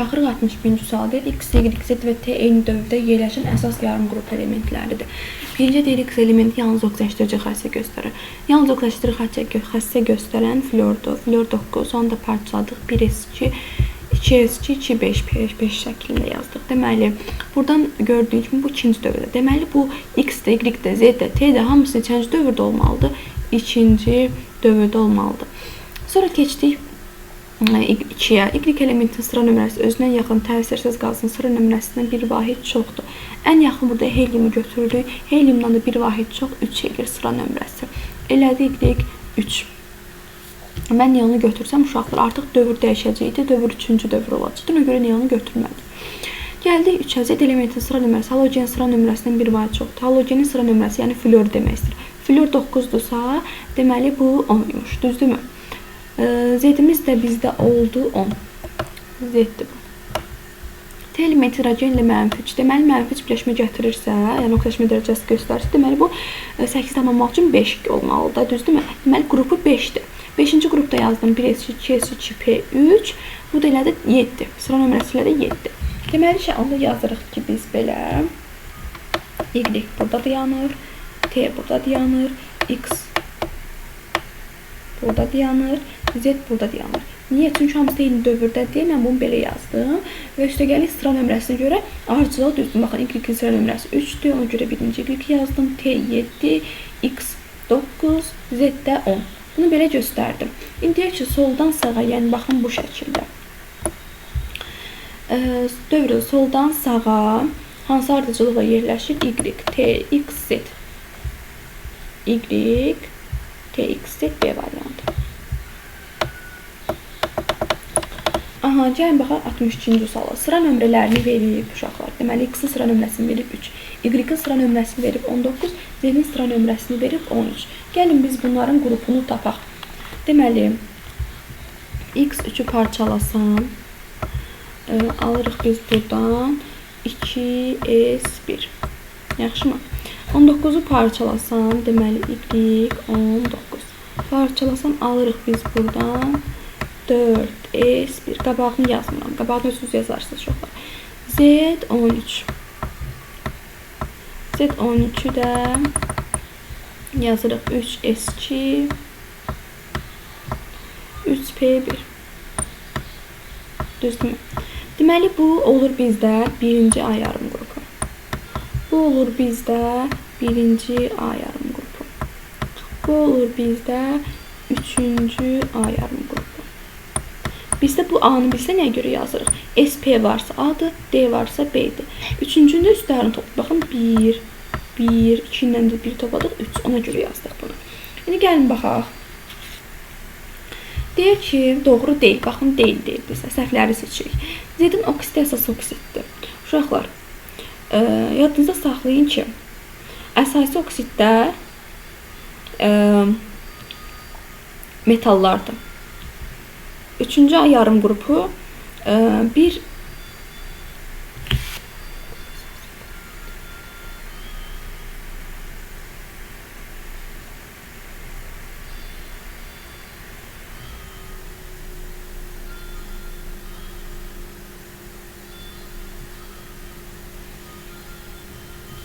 Baxırıq 61-ci sual deyir. X, Y, Z və T eyni dövrdə yerləşən əsas yarım qrup elementləridir. Birinci deyir X elementi yalnız oksidaşdırıcı xassiyə göstərir. Yalnız oksidaşdırıcı xassiyə göstərən flordur. Flor 9, onu da parçaladıq. 1s2, 2s2, 2, 5, 5, 5 şəklində yazdıq. Deməli, buradan gördüyün kimi bu ikinci dövrdə. Deməli, bu X-də, Y-də, Z-də, T-də hamısı neçənci dövrdə olmalıdır? İkinci dövrdə olmalıdır. Sonra keçdik 2-yə. Y elementinin sıra nömrəsi özünə yaxın təsirsiz qazın sıra nömrəsindən bir vahid çoxdur. Ən yaxın burada heliumu götürürük. Heliumdan da bir vahid çox 3 eləyir sıra nömrəsi. Elədi Y 3. Mən neonu götürsəm uşaqlar artıq dövr dəyişəcəkdi. Dövr 3-cü dövr olacaqdı. Ona görə neonu götürmədim. Gəldik 3-ə. Z elementinin sıra nömrəsi halogen sıra nömrəsindən bir vahid çoxdur. Halogenin sıra nömrəsi, yəni flor demək istəyir. Flor 9-dursa, deməli bu 10 imiş. Düzdürmü? Z-imiz də bizdə oldu 10. Z-dir bu. T elementi hidrogen ilə mənfi 3. Deməli, mənfi 3 birləşmə gətirirsə, yəni oksidaşma dərəcəsi göstərirsə, deməli bu 8 tamamlamaq üçün 5 olmalıdır, düzdürmü? Deməli, qrupu 5-dir. 5-ci qrupda yazdım 1s2, 2s2, P3. Bu da elədir 7. Sıra nömrəsi ilə də 7. Deməli, onda yazırıq ki, biz belə Y burada dayanır, T burada dayanır, X burada dayanır, Z burada dayanır. Niyə? Çünki hamısı eyni dövrdədir. Mən bunu belə yazdım. Və üstəgəlik sıra nömrəsinə görə ardıcılıq düzdür. Baxın, Y sıra nömrəsi 3-dür. Ona görə birinci Y yazdım. T 7, X 9, Z də 10. Bunu belə göstərdim. İndi deyək ki, soldan sağa, yəni baxın bu şəkildə. Dövrü soldan sağa hansı ardıcılıqla yerləşir? Y, T, X, Z. Y, T, X, Z, B variantı. Aha, gəlin baxaq 62-ci suala. Sıra nömrələrini verib uşaqlar. Deməli, X-in sıra nömrəsini verib 3, Y-in sıra nömrəsini verib 19, Z-in sıra nömrəsini verib 13. Gəlin biz bunların qrupunu tapaq. Deməli, X3-ü parçalasam, alırıq biz buradan 2S1. Yaxşı mı? 19-u parçalasam, deməli, Y 19. Parçalasam, alırıq biz buradan 4S1. Qabağını yazmıram. Qabağını özünüz yazarsınız uşaqlar. Z 13. Z 13-ü də yazırıq 3S2 3P1. Düzdürmü? Deməli, bu olur bizdə birinci A yarım qrupu. Bu olur bizdə birinci A yarım qrupu. Bu olur bizdə üçüncü A yarım qrupu. Bizdə bu A-nı bizdə nəyə görə yazırıq? SP varsa A-dır, D varsa B-dir. Üçüncünün üstlərini topladıq. Baxın, 1, 1, 2 ilə də 1 topladıq, 3. Ona görə yazdıq bunu. İndi gəlin baxaq. Deyir ki, doğru deyil. Baxın, deyil deyir bizə. Səhvləri seçirik. Z-in oksidi əsas oksiddir. Uşaqlar, yadınızda saxlayın ki, əsasi oksidlər metallardır. Üçüncü A yarım qrupu bir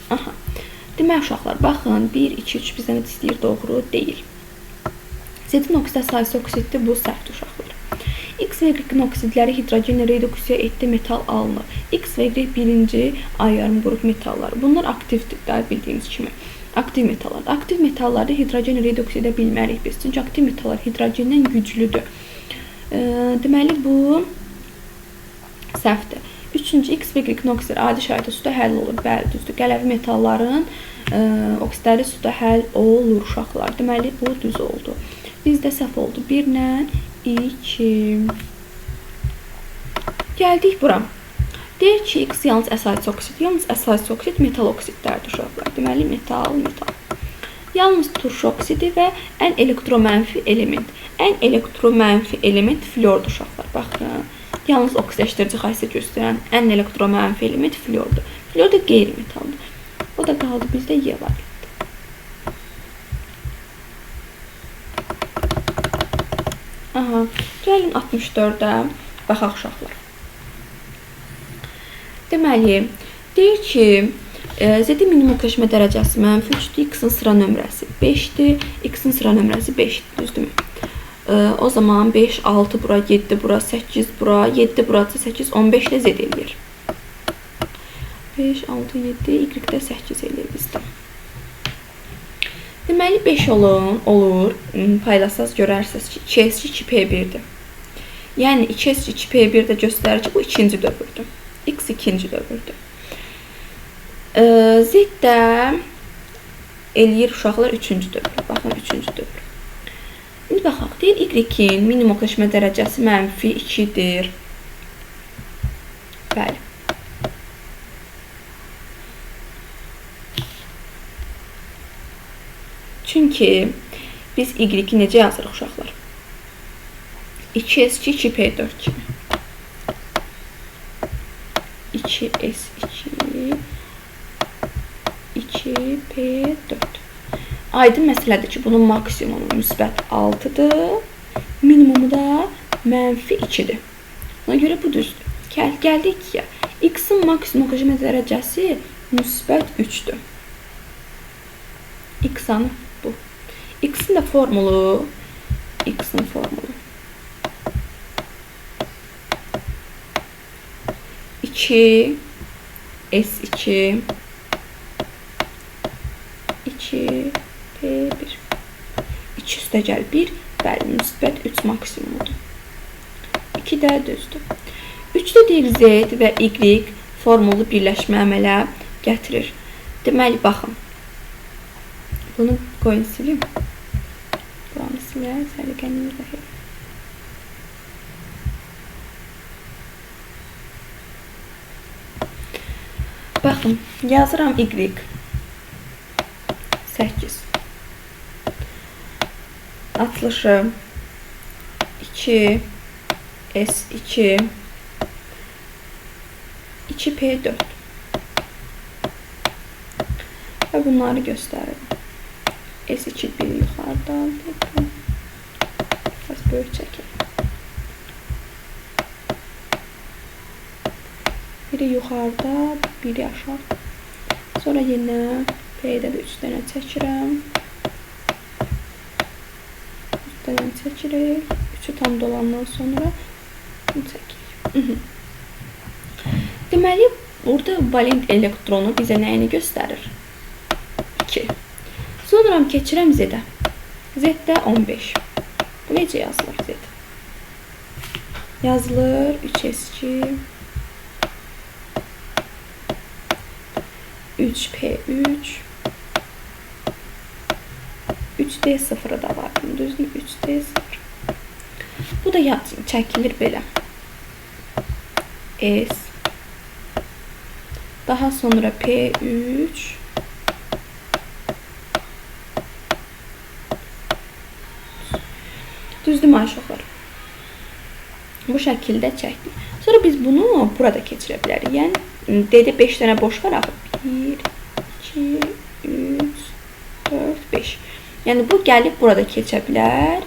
Aha. Demək uşaqlar, baxın, 1, 2, 3 bizə nə istəyir, doğru deyil. Z-in oksidi əsasi oksiddir, bu səhvdir uşaqlar. X və Y-in oksidləri hidrogenlə reduksiya etdi, metal alınır. X və Y birinci A yarım qrup metalları. Bunlar aktivdir, daha bildiyimiz kimi. Aktiv metallar. Aktiv metalları hidrogenlə reduksiya edə bilmərik biz. Çünki aktiv metallar hidrogendən güclüdür. Deməli, bu səhvdir. Üçüncü, X və Y oksidləri adi şəraitdə suda həll olur. Bəli, düzdür. Qələvi metalların oksidləri suda həll olur uşaqlar. Deməli, bu düz oldu. Bizdə səhv oldu. 1 ilə 2. Gəldik bura. Deyir ki, X yalnız əsasi oksid. Yalnız əsasi oksid metal oksidlərdir uşaqlar. Deməli, metal, metal. Yalnız turşu oksidi və ən elektromənfi element. Ən elektromənfi element flordur uşaqlar. Baxın. Yalnız oksidaşdırıcı xassiyyət göstərən ən elektromənfi element flordur. Flor da qeyri-metaldır. O da qaldı bizdə Y variantı. Aha, gəlin 64-ə baxaq uşaqlar. Deməli, deyir ki, Z-in minimum oxşlaşma dərəcəsi mənfi 3-dür, X-in sıra nömrəsi 5-dir, X-in sıra nömrəsi 5-dir, düzdürmü? O zaman 5, 6 bura, 7 bura, 8 bura, 7 bura, 8, 15 də Z eləyir. 5, 6, 7, Y də 8 eləyir bizdə. Deməli, 5 olur, paylasaz görərsiniz ki, 2S2, 2P1-dir. Yəni, 2S2, 2P1 də göstərir ki, bu ikinci dövrdür. X ikinci dövrdür. Z də eləyir uşaqlar üçüncü dövr. Baxın, üçüncü dövr. İndi baxaq, deyir Y-in minimum oxşlaşma dərəcəsi mənfi 2-dir. Bəli. Çünki biz Y-i necə yazırıq uşaqlar? 2S2, 2P4 kimi. 2S2, 2P4. Aydın məsələdir ki, bunun maksimumu müsbət 6-dır, minimumu da mənfi 2-dir. Ona görə bu düzdür. Gəldik 2-yə. X-in maksimum oxşlaşma dərəcəsi müsbət 3-dür. X anı bu. X-in də formulu, X-in formulu 2 S2 2 P1 2 üstə gəl 1, bəli, müsbət 3 maksimumudur. 2 də düzdür. 3 də deyir Z və Y formulu birləşmə əmələ gətirir. Deməli, baxın. Bunu qoyun silim. Buranı silək, səliqəni izah edin. Baxın, yazıram Y 8. Atlışı 2 S2 2P4 və bunları göstərirəm. S2 biri yuxarıdan, biraz böyük çəkək. Biri yuxarıda, biri aşağıda. Sonra yenə P-də də 3 dənə çəkirəm. 3 dənə çəkirik. 3-ü tam dolandan sonra bunu çəkirik. Deməli, burada valent elektronu bizə nəyini göstərir? 2. Sonra keçirəm Z-ə. Z-də 15. Bu necə yazılır Z? Yazılır 3S2 3P3 3D0 da var. Düzdür? 3D0. Bu da çəkilir belə. S. Daha sonra P3 Düzdür mü uşaqlar? Bu şəkildə çəkdik. Sonra biz bunu burada keçirə bilərik. Yəni D-də 5 dənə boş var axı. 1, 2, 3, 4, 5. Yəni bu gəlib burada keçə bilər.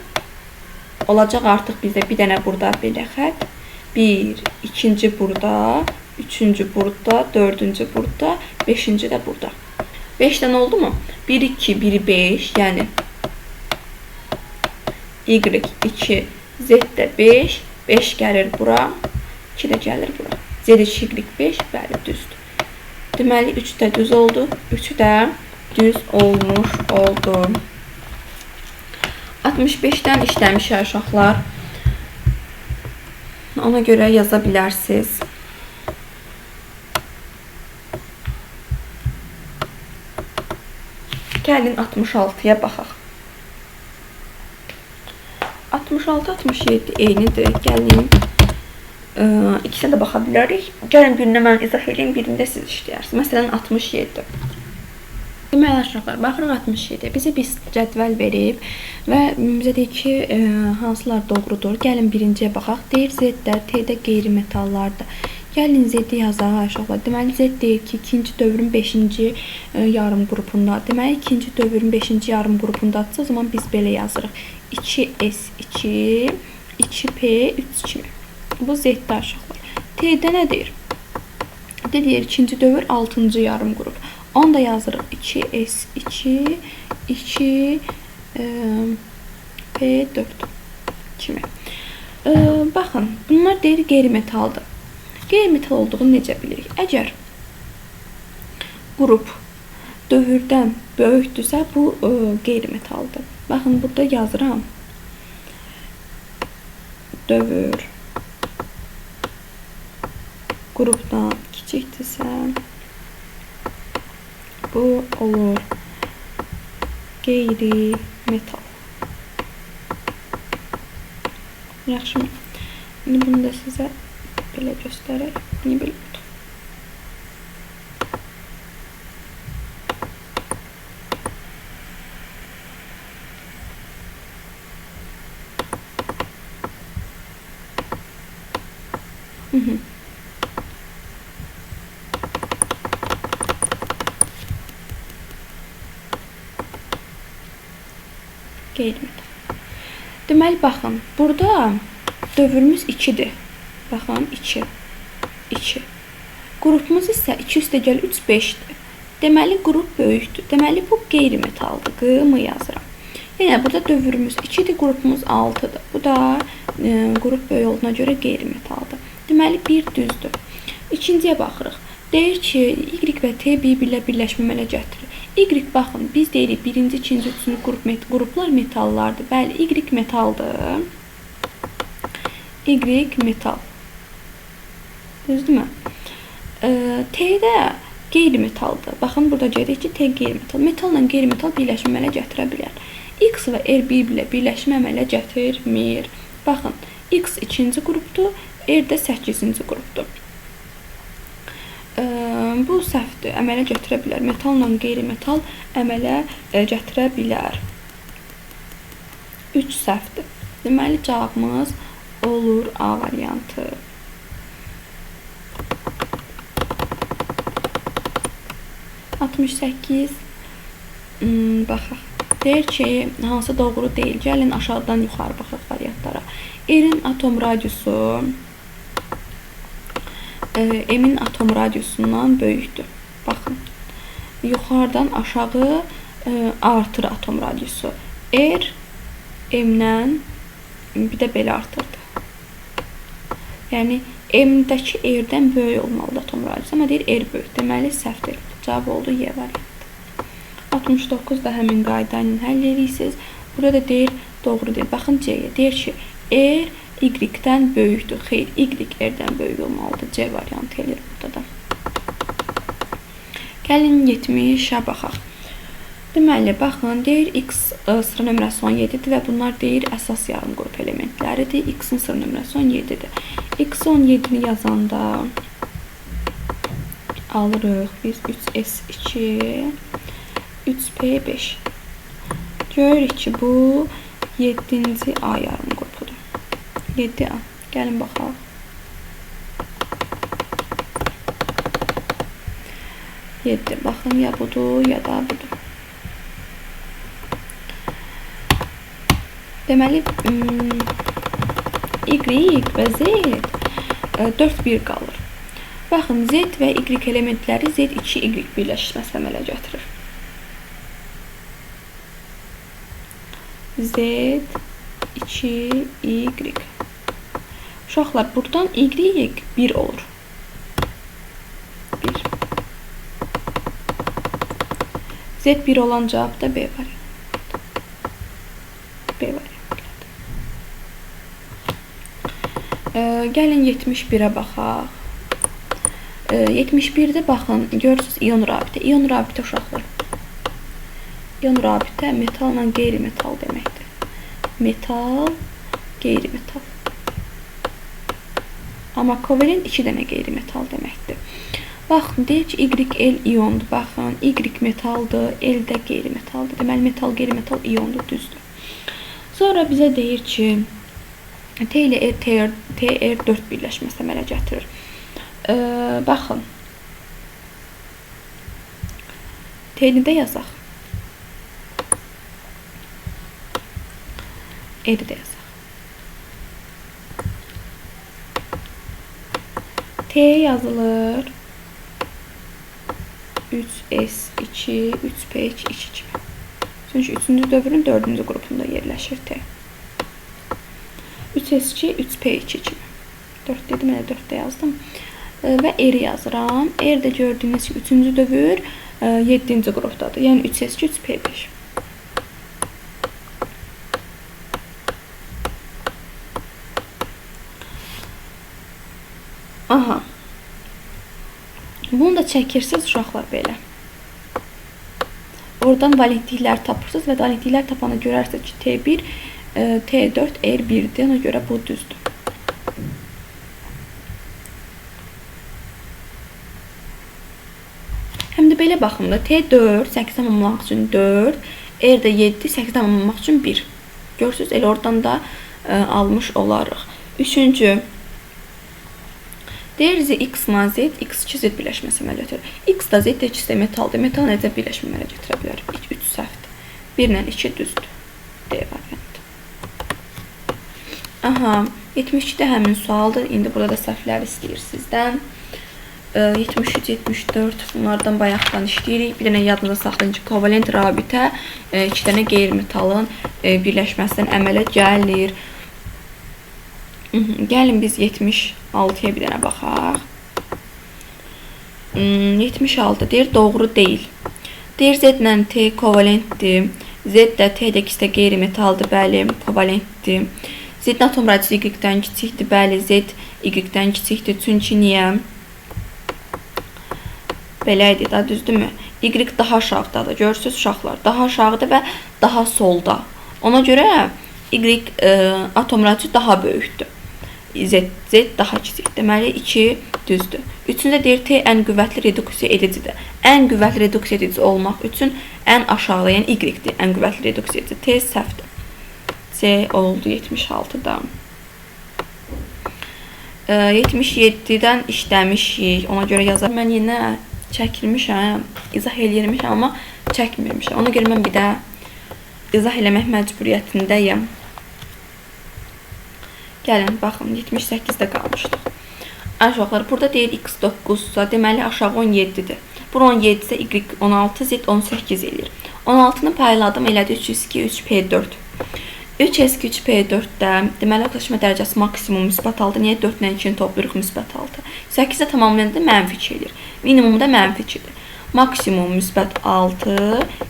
Olacaq artıq bizdə bir dənə burada belə xətt. 1, ikinci burada, üçüncü burada, dördüncü burada, beşinci də burada. 5 dənə oldu mu? 1, 2, 1, 5, yəni Y 2, Z də 5, 5 gəlir bura, 2 də gəlir bura. Z 2, Y 5, bəli, düzdür. Deməli, 3 də düz oldu, 3 də düz olmuş oldu. 65-dən işləmişik uşaqlar. Ona görə yaza bilərsiniz. Gəlin 66-ya baxaq. 66-67 eynidir. Gəlin ikisinə də baxa bilərik. Gəlin birinə mən izah edeyim, birində siz işləyərsiniz. Məsələn 67. Deməli uşaqlar, baxırıq 67. Bizə bir cədvəl verib və bizə deyir ki, hansılar doğrudur. Gəlin birinciyə baxaq. Deyir Z-də, T-də qeyri-metallardır. Gəlin Z-i yazaq uşaqlar. Deməli Z deyir ki, ikinci dövrün 5-ci yarım qrupunda. Deməli ikinci dövrün 5-ci yarım qrupundadırsa, o zaman biz belə yazırıq. 2S2, 2P3 kimi. Bu Z-də uşaqlar. T-də nə deyir? Deyir, ikinci dövr 6-cı yarım qrup. Onu da yazırıq. 2S2, 2 P4 kimi. Baxın, bunlar deyir qeyri-metaldır. Qeyri-metal olduğunu necə bilirik? Əgər qrup dövrdən böyükdürsə, bu qeyri-metaldır. Baxın, burada yazıram. Dövr qrupdan kiçikdirsə, bu olur qeyri-metal. Yaxşı mı? İndi bunu da sizə belə göstərək. Niyə belə oldu? Qeyri-metal. Deməli, baxın, burada dövrümüz 2-dir. Baxın, 2, 2. Qrupumuz isə 2 üstəgəl 3, 5-dir. Deməli, qrup böyükdür. Deməli, bu qeyri-metaldır. Q, M yazıram. Yəni, burada dövrümüz 2-dir, qrupumuz 6-dır. Bu da qrup böyük olduğuna görə qeyri-metaldır. Deməli, 1 düzdür. İkinciyə baxırıq. Deyir ki, Y və T bir-birlə birləşmə əmələ gətirir. Y, baxın, biz deyirik, birinci, ikinci, üçüncü qruplar metallardır. Bəli, Y metaldır. Y metal. Düzdürmü? T də qeyri-metaldır. Baxın, burada deyirik ki, T qeyri-metal. Metalla qeyri-metal birləşmə əmələ gətirə bilər. X və R bir-birlə birləşmə əmələ gətirmir. Baxın, X ikinci qrupdur, R də 8-ci qrupdur. Bu səhvdir, əmələ gətirə bilər. Metalla qeyri-metal əmələ gətirə bilər. 3 səhvdir. Deməli, cavabımız olur A variantı. 68. Baxaq. Deyir ki, hansı doğru deyil. Gəlin aşağıdan yuxarı baxaq variantlara. R-in atom radiusu M-in atom radiusundan böyükdür. Baxın. Yuxarıdan aşağı artır atom radiusu. R M-dən bir də belə artırdı. Yəni, M-dəki R-dən böyük olmalıdır atom radiusu. Amma deyir R böyük. Deməli, səhv deyil. Cavab oldu Y variantı. 69 da həmin qayda ilə həll edirsiniz. Burada da deyir, doğru deyil. Baxın C-yə. Deyir ki, R Y-dən böyükdür. Xeyr, Y R-dən böyük olmalıdır. C variantı eləyir burada da. Gəlin 70-ə baxaq. Deməli, baxın, deyir X sıra nömrəsi 17-dir və bunlar deyir əsas yarım qrup elementləridir. X-in sıra nömrəsi 17-dir. X 17-ni yazanda alırıq biz 3S2, 3P5. Görürük ki, bu 7-ci A yarım qrupudur. 7A. Gəlin baxaq. 7. Baxın, ya budur, ya da budur. Deməli, Y və Z 4-1 qalır. Baxın, Z və Y elementləri Z2-Y birləşməsi əmələ gətirir. Z2-Y. Uşaqlar, buradan Y 1 olur. 1. Z1 olan cavab da B variantı. B variantı. Gəlin 71-ə baxaq. 71-də baxın, görürsünüz ion rabitə. İon rabitə uşaqlar. İon rabitə metalla qeyri-metal deməkdir. Metal, qeyri-metal. Amma kovalent 2 dənə qeyri-metal deməkdir. Baxın, deyir ki, Y, L iondur. Baxın, Y metaldır, L də qeyri-metaldır. Deməli, metal, qeyri-metal iondur, düzdür. Sonra bizə deyir ki, T ilə TR4 birləşməsi əmələ gətirir. Baxın, T-ni də yazaq. R-i də yazaq. T yazılır. 3S2, 3P2 kimi. Çünki 3-cü dövrün 4-cü qrupunda yerləşir T. 3S2, 3P2 kimi. 4 dedim, elə 4 də yazdım. Və R yazıram. R də gördüyünüz kimi 3-cü dövr 7-ci qrupdadır. Yəni 3S2, 3P5. Aha. Bunu da çəkirsiniz uşaqlar belə. Oradan valentliklər tapırsınız və valentliklər tapanda görərsiniz ki, T1, T4, R1-dir. Ona görə bu düzdür. Həm də belə baxımda T4, 8 tamamlamaq üçün 4, R də 7, 8 tamamlamaq üçün 1. Görürsünüz, elə oradan da almış olarıq. Üçüncü, deyir X ilə Z, X2 Z birləşməsi əmələ gətirir. X da Z də ikisi də metaldır. Metal necə birləşmə əmələ gətirə bilər? 3 səhvdir. 1 ilə 2 düzdür. D variantı. Aha, 72 də həmin sualdır. İndi burada da səhvlər istəyir sizdən. 73, 74 bunlardan bayaqdan işləyirik. Bir dənə yadınızda saxlayın ki, kovalent rabitə 2 dənə qeyri-metalın birləşməsindən əmələ gəlir. Gəlin biz 76-ya bir dənə baxaq. 76 deyir, doğru deyil. Deyir, Z ilə T kovalentdir. Z də T də ikisi də qeyri-metaldır, bəli, kovalentdir. Z-in atom radiusu Y-dən kiçikdir, bəli, Z Y-dən kiçikdir. Çünki niyə? Belə idi da, düzdürmü? Y daha aşağıdadır, görürsünüz uşaqlar. Daha aşağıda və daha solda. Ona görə Y atom radiusu daha böyükdür. Z daha kiçik. Deməli, 2 düzdür. Üçüncü deyir, T ən qüvvətli reduksiya edicidir. Ən qüvvətli reduksiya edici olmaq üçün ən aşağıda, yəni Y-dir ən qüvvətli reduksiya edici. T səhvdir. C oldu 76-da. 77-dən işləmişik. Ona görə yazar. Mən yenə çəkilmişəm, izah eləyirmişəm, amma çəkmirmişəm. Ona görə mən bir də izah eləmək məcburiyyətindəyəm. Gəlin, baxın, 78-də qalmışdıq. Uşaqlar, burada deyir x 9-sa, deməli aşağı 17-dir. Bura 17-sə y 16, z 18 eləyir. 16-nı payladım, elədi 3S2, 3P4. 3S2, 3P4-də, deməli, oxşama dərəcəsi maksimum müsbət 6. Niyə 4 ilə 2-ni toplayırıq müsbət 6? 8-də tamamlayanda mənfi 2 eləyir. Minimum da mənfi 2-dir. Maksimum müsbət 6,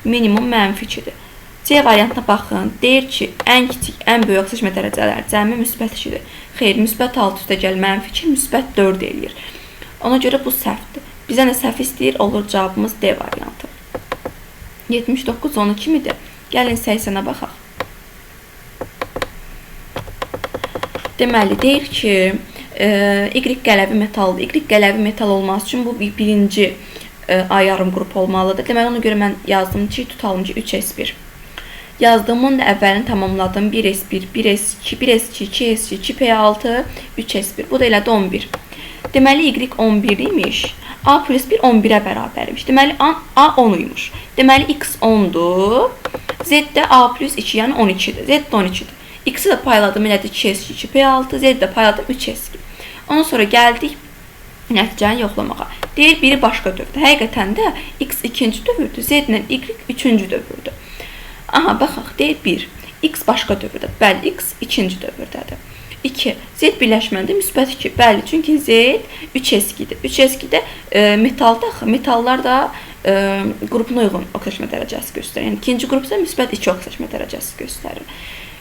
minimum mənfi 2-dir. C variantına baxın. Deyir ki, ən kiçik, ən böyük oxşama dərəcələri cəmi müsbət 2-dir. Xeyr, müsbət 6 üstə gəl mənfi 2, müsbət 4 eləyir. Ona görə bu səhvdir. Bizə nə səhv istəyir? Olur cavabımız D variantı. 79 12 midir? Gəlin 80-ə baxaq. Deməli, deyir ki, Y qələvi metaldır. Y qələvi metal olması üçün bu birinci A yarım qrup olmalıdır. Deməli, ona görə mən yazdım ki, tutalım ki, 3S1. Yazdığımın da əvvəlini tamamladım. 1S1, 1S2, 1S2, 2S2, 2P6, 3S1. Bu da elədi 11. Deməli, Y 11 imiş. A plus 1 11-ə bərabər imiş. Deməli, A 10 imiş. Deməli, X 10-dur. Z də A plus 2, yəni 12-dir. Z də 12-dir. X-i də payladım, elədi 2S2, 2P6. Z-i də payladım 3S2. Ondan sonra gəldik nəticəni yoxlamağa. Deyir, biri başqa dövrdür. Həqiqətən də X ikinci dövrdür, Z ilə Y üçüncü dövrdür. Aha, baxaq, deyir 1. X başqa dövrdür. Bəli, X ikinci dövrdədir. 2. Z birləşməndə müsbət 2. Bəli, çünki Z 3S2-dir. 3S2-də metalda axı, metallar da qrupuna uyğun oxşama dərəcəsi göstərir. Yəni, ikinci qrup isə müsbət 2 oxşama dərəcəsi göstərir.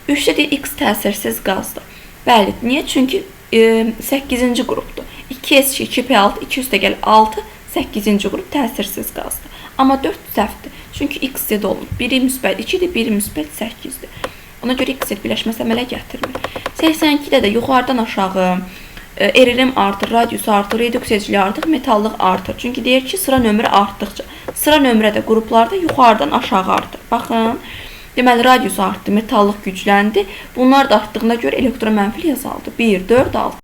3-də deyir, X təsirsiz qazdır. Bəli, niyə? Çünki 8-ci qrupdur. 2S2, 2P6, 2 üstə gəl 6, 8-ci qrup təsirsiz qazdır. Amma 4 səhvdir. Çünki X, Z olmur. Biri müsbət 2-dir, biri müsbət 8-dir. Ona görə X, Z birləşməsi əmələ gətirmir. 82-də də yuxarıdan aşağı erilim artır, radius artır, reduksiya ediciliyi artır, metallıq artır. Çünki deyir ki, sıra nömrə artdıqca. Sıra nömrə də qruplarda yuxarıdan aşağı artır. Baxın, deməli, radius artdı, metallıq gücləndi. Bunlar da artdığına görə elektromənfili azaldı. 1, 4, 6.